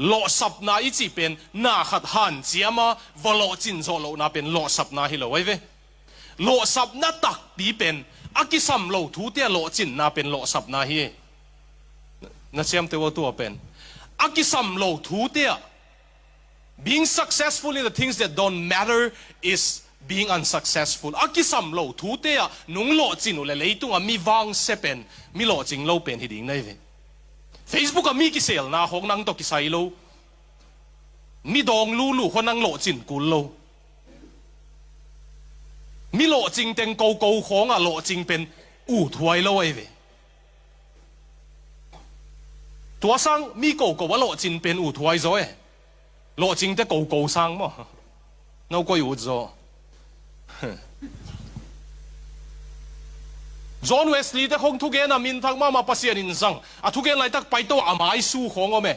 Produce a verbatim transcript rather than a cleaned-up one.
Lawhsapna i cih pen na khat hanciam a va lawhcin zawh lohna pen lawhsapna hi lo ahi ve. Lawhsapna takpi pen a kisam lo thute a lawhcinna pen lawhsapna hi. Na ciamteh uh a tua pen a kisam lo thute ah, being successful in the things that don't matter is being unsuccessful. A kisam lo thute ah nung lawhcin uh le leitungah mi vangsia pen, mi lawhcing lo pen hi ding na hi ve. Facebook ah mi kiselna khawng nang tawh kisai lo. Mi dawng lulu khawng nang lawhcin kul lo. Mi lawhcing teng koko khawngah lawhcing pen uthuai lo ahi ve. Tua sang mi koko a lawhcin pen uthuai zaw e. Lawhcingte koko sang maw? No koi ut zaw. John Wesley te khong thugen a minthang mahmah, Pasian in zang a thugen laitak paito a maisu khong om e.